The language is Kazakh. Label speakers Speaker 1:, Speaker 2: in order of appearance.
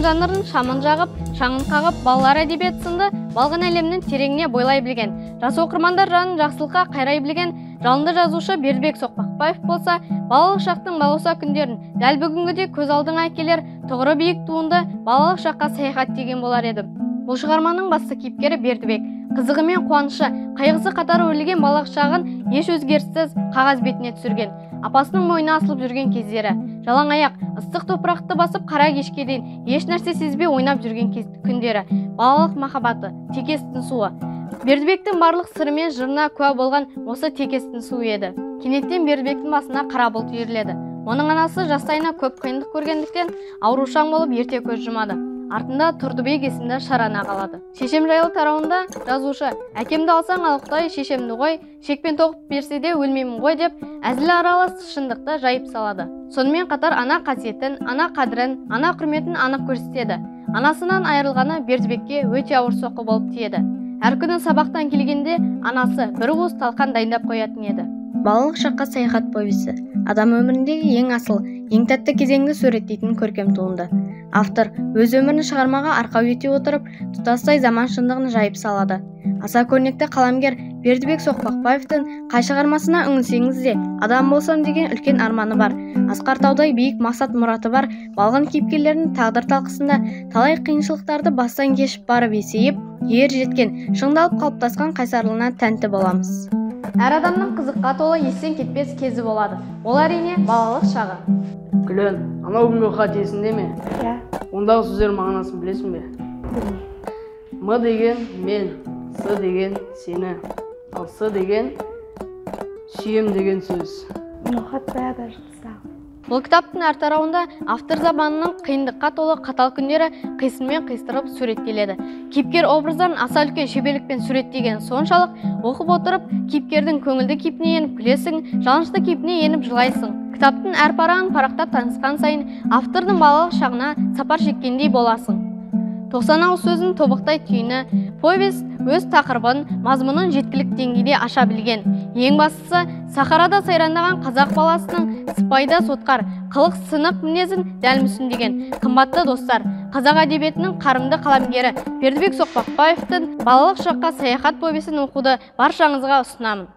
Speaker 1: жанрын шамын жағып, шаңын қағып, балалар әдебиеті сынды балғын әлемнің тереңіне бойлай білген, жас оқырмандар жанын жақсылыққа қайрай білген жалынды жазушы Бердібек Соқпақбаев болса, балалық шақтың балауса күндерін дәл бүгінгідей көз алдыңа әкелер тұғыры биік туынды балалық шаққа саяхат деген болар еді. Бұл шығарманың басты кейіпкері Бердібек. Қызығы мен қуанышы, қайғысы қатар өрілген балалық шағын еш өзгеріссіз қағаз бетіне түсірген. Апасының мойнына асылып жүрген кездері, жалаң аяқ, ыстық топырақты басып қара кешке дейін еш нәрсе сезбей ойнап жүрген күндері, балалық махаббаты, текестің суы. Бердібектің барлық сыры мен жырына куә болған осы текестің суы еді. Кенеттен Бердібектің басына қара бұлт үйіріледі. Оның анасы жастайына көп қиындық көргендіктен аурушаң болып ерте көз жұмады. Артында Тұрдыбек есімді шарана қалады. Шешем жайлы тарауында жазушы әкемді алсаң ал Құдай, шешемді қой, шекпен тоқып берсе де өлмеймін ғой деп әзіл аралас шындықты жайып салады. Сонымен қатар ана қасиетін, ана қадірін, ана құрметін анық көрсетеді. Анасынан айырылғаны Бердібекке өте ауыр соққы болып тиеді. Әр күні сабақтан келгенде анасы бір уыс талқан дайындап қоятын еді.
Speaker 2: Балалық шаққа саяхат повесі адам өміріндегі ең асыл, ең тәтті кезеңді суреттейтін көркем туынды. Автор өз өмірін шығармаға арқау ете отырып, тұтастай заман шындығын жайып салады. Аса көрнекті қаламгер Бердібек Соқпақбаевтың қай шығармасына үңілсеңіз де, адам болсам деген үлкен арманы бар, асқар таудай биік мақсат мұраты бар балғын кейіпкерлерінің тағдыр талқысында талай қиыншылықтарды бастан кешіп барып есейіп, ер жеткен, шыңдалып қалыптасқан қайсарлығына тәнті боламыз.
Speaker 1: Әр адамның қызыққа толы естен кетпес кезі болады. Ол әрине балалық шағы.
Speaker 3: Күлен, анау күнгі хат есіңде ме?
Speaker 4: Иә.
Speaker 3: Ондағы сөздер мағынасын білесің бе?
Speaker 4: Білмеймін.
Speaker 3: М деген мен, С деген сені, ал С деген сүйем деген сөз.
Speaker 4: Мынау хат баяғыда жыртылса.
Speaker 1: Бұл кітаптың әр тарауында автор заманының қиындыққа толы қатал күндері қисынмен қиыстырып суреттеледі. Кейіпкер образдарын аса үлкен шеберлікпен суреттеген соншалық, оқып отырып кейіпкердің көңілді кейпіне еніп күлесің, жалынышты кейпіне еніп жылайсың. Кітаптың әр парағын парақтап танысқан сайын автордың балалық шағына сапар шеккендей боласың. 90 ауыз сөздің тобықтай түйіні, повесть өз тақырыбын, мазмұнын жеткілікті деңгейде аша білген. Ең бастысы, сахарада сайрандаған қазақ баласының сыпайда сотқар, қылық сынық мінезін дәл мүсіндеген. Қымбатты достар, қазақ әдебиетінің қарымды қаламгері Бердібек Соқпақбаевтың балалық шаққа саяхат повесін оқуды баршаңызға ұсынамын.